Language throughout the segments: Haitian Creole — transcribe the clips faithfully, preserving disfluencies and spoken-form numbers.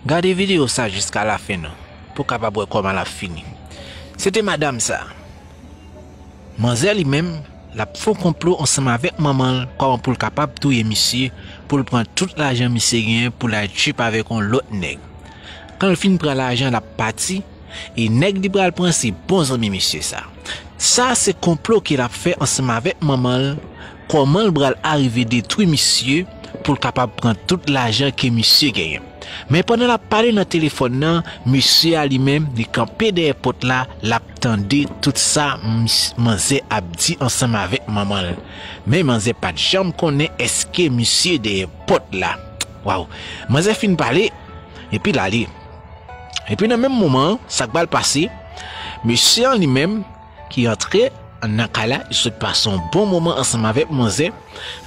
Gade videyo sa jiska lafen non, pou w kapab wè kòman l ap fini. Se te madanm sa. Manzè li menm, l ap fè yon konplo ansanm avèk manman l, kòman pou l kapab touye misye, pou l pran tout lajan misye genyen, pou l al trip avèk yon lòt nèg. Kan l fin pran lajan, l ap pati, e nèg li pral pran se bon zanmi misye sa. Sa se konplo ke l ap fè ansanm avèk manman l, kòman l pral arive detwi misye pou l kapab pran tout lajan ke misye genyen. Men pandan l ap pale nan telefòn nan, mesye a li menm, li kanpe dèyè pòt la, l ap tande tout sa mis- manzè ap di ansanm avèk manman l. Men manzè pa t janm konnen èske misye dèyè pòt la. Waw! Manzè fin pale, epi l ale. Epi nan menm moman an, sa k pral pase, mesye an li menm, ki antre nan kay la, li sot pase yon bon moman ansanm avèk manzè.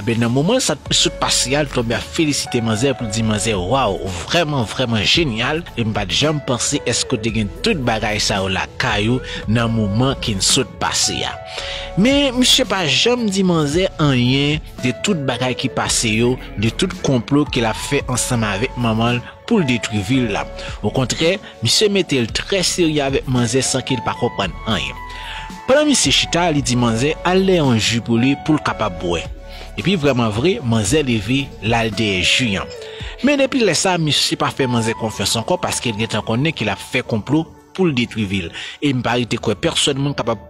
Ebyen, nan moman sa, li sot pase a, li tonbe ap felisite manzè pou l di manzè, waw, ou vrèman, vrèman jenyal, e m pa t janm panse èske w te gen tout bagay sa yo lakay ou nan moman ke n sot pase a. Men, misye pa janm di manzè anyen de tout bagay ki pase yo, de tout konplo ke l ap fè ansanm avèk manman l, pou l detwi vil la. Okontrè, misye mete l trè serye avèk manzè san ke l pa konprann anyen. Pandan misye chita, li di manzè al dèyè yon ji pou li pou l kapab bwè. Epi vrèman vre, manzè leve, l al dèyè ji an. Men depi lè sa, misye pa fè manzè konfyans ankò paske l gentan konnen ke l ap fè konplo pou l detwi vil. E m pa rete kwè pèsòn moun kapab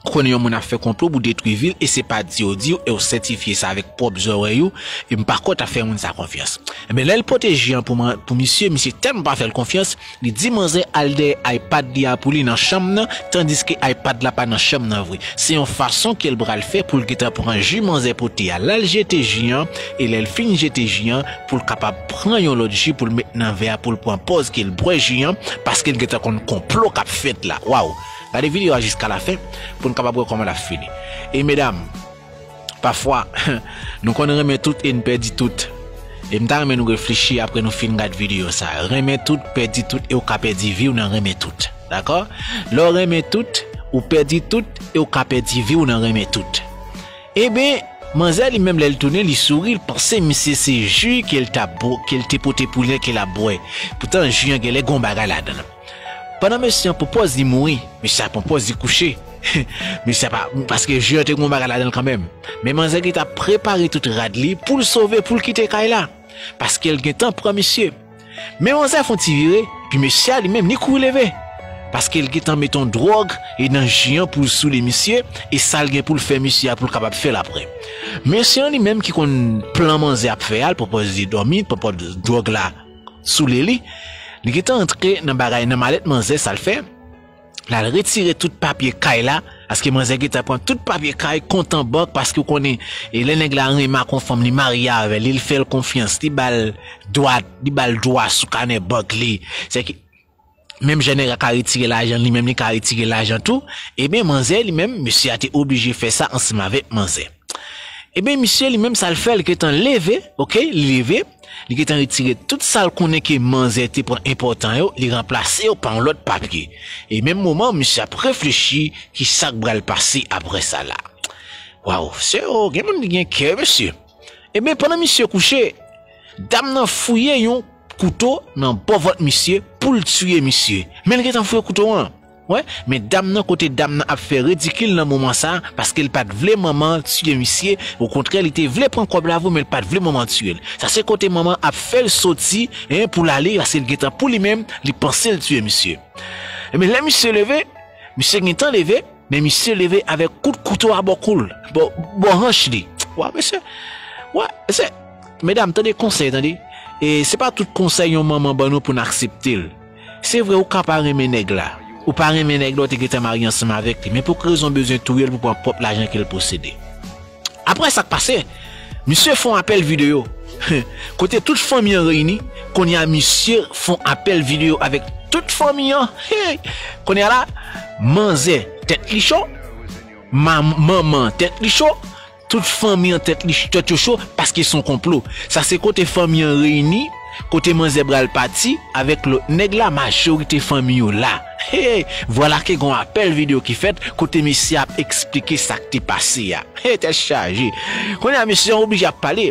konnen yon moun ap fè konplo pou detwi vil e se pa di yo di w e w sètifye sa avèk pwòp zòrèy ou, e m pa kwè w t ap fè moun sa konfyans. Ebyen, lè l pote ji an pou, pou misye, misye tèlman pa fè l konfyans, li di manzè al dèyè iPad li a pou li nan chanm nan, tandiske iPad la pa nan chanm nan vre. Se yon fason ke l pral fè pou l gentan pran ji manzè pote a. L al jete ji an, e lè l fin jete ji an, pou l kapab pran yon lòt ji pou l met nan vè a, pou l pran pòz ke l bwè ji an, paske l gentan konn konplo k ap fèt la. Waw! Gade videyo a jiska lafen pou n kapab wè kòman l ap fini. E medam, pafwa, nou konn renmen tout e n pèdi tout. E m ta renmen nou reflechi apre nou fin gad videyo sa. Renmen tout, pèdi tout, e w ka pèdi vi w nan renmen tout. Dakò? Lè w renmen tout, ou pèdi tout, e w ka pèdi vi w nan renmen tout. Ebyen, manzè li menm lè l tounen, li souri, l panse misye se ji ke l t ap bwè, ke l te pote pou li an ke l ap bwè. Poutan ji an genlè gen yon bagay ladan l. Pandan mesye an pran pòz li mouri, mesye a pran pòz li kouche. Mesye a pa, paske ji an te gen yon bagay ladan l kanmenm. Men manzè gentan prepare tout rad li pou l sove, pou l kite kay la. Paske l gentan pran misye. Men manzè fè yon ti vire, epi mesye a li menm li kouri leve. Paske l gentan met yon dwòg e nan ji an pou l soule misye, e sa l gen pou l fè misye a pou l kapab fè l apre. Mesye an li menm ki konn plan manzè ap fè a, l pran pòz li dòmi, l pran pòz dwòg la soule li. Li gentan antre nan bagay, nan malèt manzè, sa l fè? L al retire tout papye kay la, paske manzè gentan pran tout papye kay, kont an bank, paske w konnen, e lè nèg la renmen ak yon fanm, li marye avè l, li fè l konfyans, li ba l dwa, li ba l dwa sou kanè bank li. Se ki, menm jan nèg la ka retire lajan, li menm li ka retire lajan tou. Ebyen, manzè li menm, mesye a te oblije fè sa ansanm avèk manzè. Ebyen, misye li menm, sa l fè, li gentan leve, oke, li leve, li gentan retire tout sa l konnen ke manzè te pran enpòtan yo, li ranplase yo pa yon lòt papye. E menm moman, misye ap reflechi ki sa k pral pase apre sa la. Waw, se, o, gen moun ki gen kè, mesye. Ebyen, pandan misye kouche, dam nan fouye yon kouto nan bò vant misye pou l tiye misye. Men l gentan fouye kouto an. Wè, men dam nan, kote dam nan ap fè ridikil nan moman sa, paske l pa t vle manman tiye misye, okontrè, li te vle pran kòb la vre, men l pa t vle manman tiye l. Sa se kote manman ap fè l soti, en, pou l ale, paske l gentan pou li menm, li panse l tiye misye. Ebyen, lè misye leve, misye gentan leve, men misye leve avèk kout kouto a bò kou l, bò, bò hanch li. Wa, mesye, wa, mesye, medam, tande konsèy, tande. E se pa tout konsèy yon manman ban nou pou n aksepte l. Se vre, ou ka pa renmen nèg la. Ou pa renmen nèg la, ou te gentan marye ansanm avèk li. Men pou ki rezon w bezwen touye l pou pran pwòp lajan ke l posede? Apre sa k pase, misye fè yon apèl videyo. Kote tout fanmi an reyini, kounye a misye fè yon apèl videyo avèk tout fanmi an. Hey! Kounye a la, manzè, tèt li cho, ma-, manman, tèt li cho, tout fanmi an tèt li, tèt yo cho, paske se yon konplo. Sa se kote fanmi an reyini, kote manzè pral pati avèk lòt nèg la, majorite fanmi yo la. Hey! Vwala ke gon apèl videyo ki fèt, kote mesye ap eksplike sa k te pase a. Hey, tèt chaje. Kounye a, mesye an oblije ap pale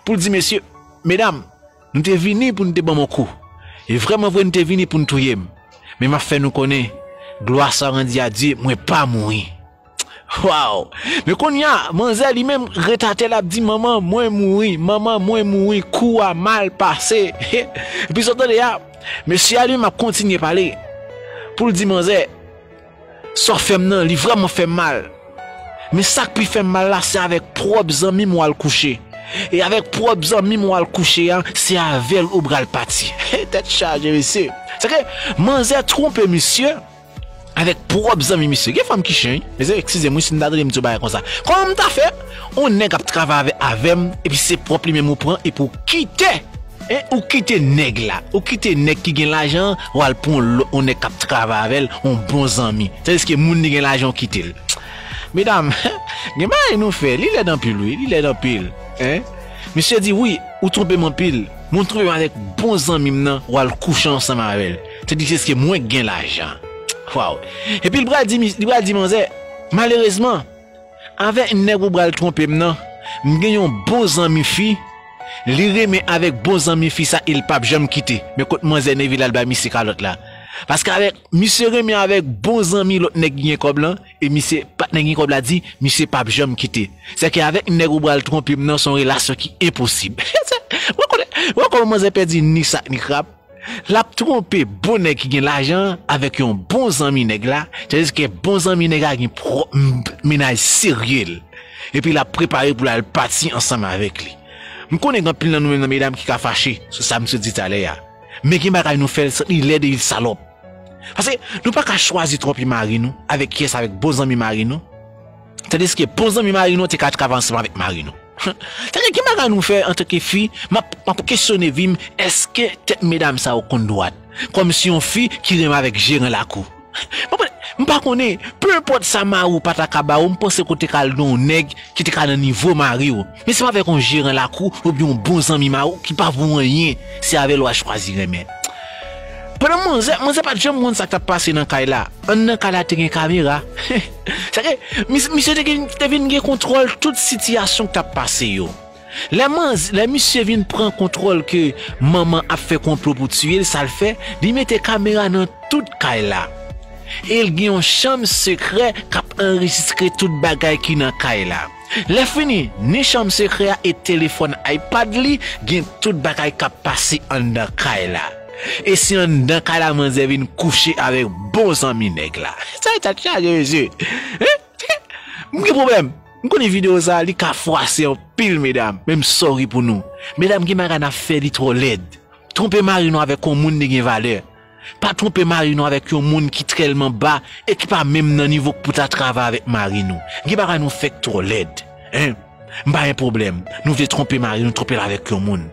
pou l di mesye, medam, nou te vini pou nou te ban m yon kou. E vrèman vre, nou te vini pou n touye m. Men m ap fè nou konnen, glwa sa randi a Dye, mwen pa mouri. Waw! Men kounye a, manzè li menm ret atè, l ap di, "Manman, mwen mouri, manman, mwen mouri, kou a mal pase." Epi sa w tande a, mesye a li menm ap kontinye pale pou l di manzè, "Sa w fè m nan, li vrèman fè m mal. Men sa k pi fè m mal la, se avèk pwòp zanmi m w al kouche. E avèk pwòp zanmi m w al kouche a, se avè l ou pral pati." Tèt chaje, mesye. Sa ke manzè twonpe misye avèk pwòp zanmi misye. Gen fanm ki chen, wi. Mesye, eskize m, wi, si m ta tande m di yon bagay konsa. Kòman m ta fè? On nèg ap travay avè, avè m, epi se pwòp li menm ou pran, epi ou kite. Hein, ou kite nèg la. Ou kite nèg ki gen lajan, w al pran on lòt, on nèg k ap travay avè l, on bon zanmi. Tandiske moun li gen lajan, ou kite l. Medam, gen bagay nou fè, li lèd anpil, wi, li lèd anpil. Hein? Misye di, "Wi, ou twonpe m anpil, men ou twonpe m avèk bon zanmi m nan, w al kouche ansanm avè l. Tandiske mwen k gen lajan." Waw. Epi li pral di, li pral di manzè, "Malerezman, avèk nèg ou pral twonpe m nan, m gen yon bon zanmi fi, li renmen avèk bon zanmi fi sa, e l p ap janm kite." Men kot manzè nève l al bay misye kalòt la. Paske avèk misye renmen avèk bon zanmi lòt nèg ki gen kòb lan, e misye patnè ki gen kòb la di, "Misye p ap janm kite." Sèke avèk nèg ou pral twonpe m nan, se yon relasyon ki enposib. Ou konnen, ou konnen manzè pèdi ni sak ni krab. L ap twonpe bon nèg ki gen lajan avèk yon bon zanmi nèg la, tandiske bon zanmi nèg la gen pwòp m-, mennaj serye l. Epi l ap prepare pou l al pati ansanm avèk li. M konnen gen anpil nan nou menm nan medam ki ka fache sou sa misye di talè a. Men gen bagay nou fè l santi lèd e l salòp. Paske nou pa ka chwazi twonpe mari nou avèk kiyès, avèk bon zanmi mari nou. Tandiske bon zanmi mari nou te ka travay ansanm avèk mari nou. Tandiske gen bagay nou fè antanke fi, m ap, m ap kesyone vi m, èske tèt medam sa yo konn dwat? Kòmsi yon fi ki renmen avèk jeran lakou. M pa konnen, m pa konnen, penenpòt sa mari w pa ta ka ba ou, m panse ke w te ka al nan yon nèg ki te ka nan nivo mari w. Men se pa avèk yon jeran lakou oubyen yon bon zanmi mari w ki pa vo anyen, se avè l w a chwazi renmen. Pandan manzè, manzè pa t janm konn sa k t ap pase nan kay la. Anndan kay la te gen kamera. Sa ke, mis-, misye te gen, te vin gen kontwòl tout sitiyasyon k t ap pase yo. Lè manz-, lè misye vin pran kontwòl ke manman ap fè konplo pou tiye l, sa l fè, li mete kamera nan tout kay la. E l gen yon chanm sekrè k ap anrejistre tout bagay ki nan kay la. Lè fini, ni chanm sekrè a e telefòn iPad li, gen tout bagay k ap pase anndan kay la. E se anndan kay la manzè vin kouche avèk bon zanmi nèg la. Sa e tèt chaje, mesye. Hein? M gen pwoblèm. M konnen videyo sa, li ka fwase anpil medam. Men m sòri pou nou. Medam, gen bagay n ap fè, li twò lèd. Twonpe mari nou avèk yon moun li gen valè. Pa twonpe mari nou avèk yon moun ki tèlman ba e ki pa menm nan nivo k pou ta travay avèk mari nou. Gen bagay nou fè k twò lèd. Hein? M pa gen pwoblèm. Nou vle twonpe mari nou, twonpe l avèk yon moun.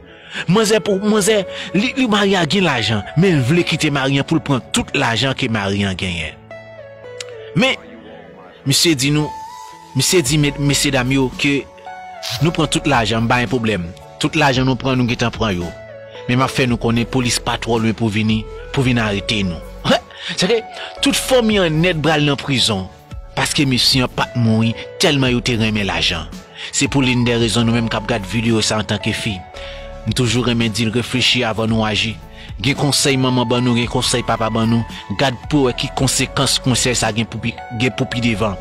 Manzè pou, manzè, li, li mari a gen lajan, men l vle kite mari an pou l pran tout lajan ke mari an genyen. Men, misye di nou, misye di me-, mesye dam yo ke nou pran tout lajan, m pa gen pwoblèm. Tout lajan nou pran, nou gentan pran yo. Men m ap fè nou konnen polis pa twò lwen pou vini, pou vin arete nou. Sa ke tout fanmi an nèt pral nan prizon. Paske mesye an pa t mouri tèlman yo te renmen lajan. Se pou l'une des raisons nou menm k ap gad videyo sa antanke fi. M toujou renmen di l reflechi avan nou aji. Gen konsèy manman ban nou, gen konsèy papa ban nou. Gad pou wè ki konsekans konsèy sa gen pou pi, gen pou pi devan.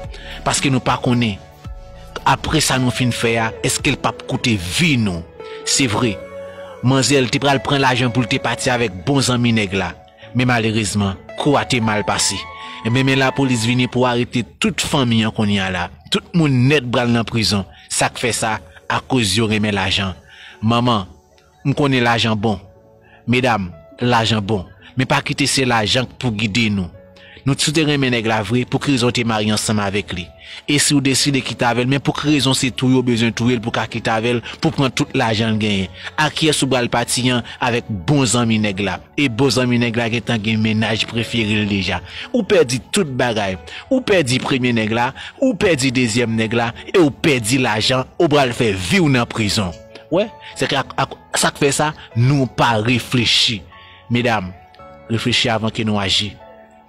Paske nou pa konnen. Apre sa nou fin fè a, èske l p ap koute vi nou? Se vre, manzè l te pral pran lajan pou l te pati avèk bon zanmi nèg la. Men malerezman, kou a te mal pase. Ebyen, men lapolis vini pou arete tout fanmi an kounye a la. Tout moun nèt pral nan prizon. Sa k fè sa? Akoz yo renmen lajan. Manman, m konnen lajan bon. Medam, lajan bon. Men pa kite se lajan k pou gide nou. Nou, si w te renmen nèg la vre, pou ki rezon w te marye ansanm avèk li? E si w deside kite avè l, men pou ki rezon se touye w bezwen touye l pou ka kite avè l, pou pran tout lajan l genyen? A kiyès ou pral pati an avèk bon zanmi nèg la? E bon zanmi nèg la gentan gen mennaj prefere l deja. Ou pèdi tout bagay. Ou pèdi premye nèg la, ou pèdi dezyèm nèg la, e ou pèdi lajan, ou pral fè vi w nan prizon. Wè, se ke ak, ak, sa k fè sa, nou pa reflechi. Medam, reflechi avan ke nou aji.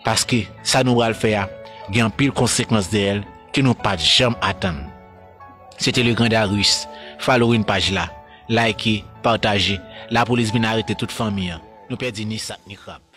Paske sa nou pral fè a, gen anpil konsekans dèyè l ke nou pa t janm atann. Se te Le Grand Darius. Following paj la. Like, pataje. Lapolis vin arete tout fanmi an. Nou pèdi ni sak ni krab.